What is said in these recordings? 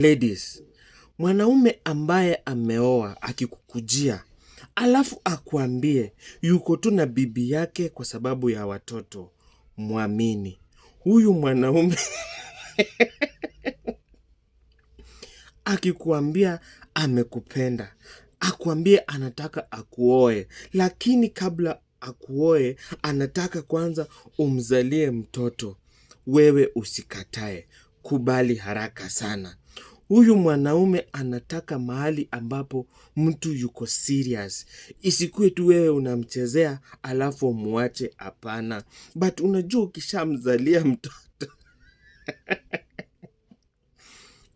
Ladies, mwanaume ambaye ameoa akikukujia alafu akuambie yuko tu na bibi yake kwa sababu ya watoto, mwamini huyu mwanaume. Akikuambia amekupenda, akuambie anataka akuoe, lakini kabla akuoe anataka kwanza umzalie mtoto, wewe usikatae, kubali haraka sana. Huyu mwanaume anataka mahali ambapo mtu yuko serious. Isikuwe tu wewe unamchezea alafu umuache, hapana. But unajua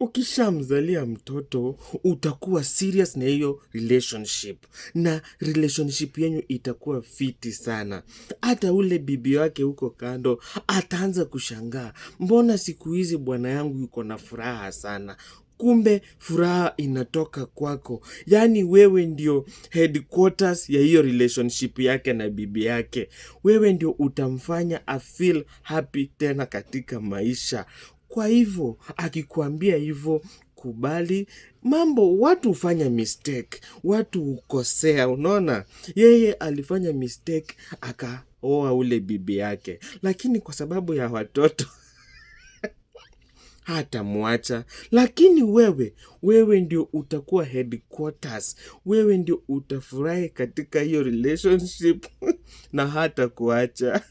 ukishamzalia mtoto utakuwa serious na hiyo relationship, na relationship yenyu itakuwa fiti sana. Hata ule bibi wake huko kando ataanza kushangaa, mbona siku hizi bwana yangu yuko na furaha sana? Kumbe furaha inatoka kwako. Yaani wewe ndio headquarters ya hiyo relationship yake na bibi yake. Wewe ndio utamfanya afeel happy tena katika maisha. Kwa hivyo akikuambia hivyo, kubali. Mambo, watu hufanya mistake, watu hukosea. Unaona, yeye alifanya mistake akaoa ule bibi yake, lakini kwa sababu ya watoto hatamwacha. Lakini wewe ndio utakuwa headquarters, wewe ndio utafurahi katika hiyo relationship na hata kuacha.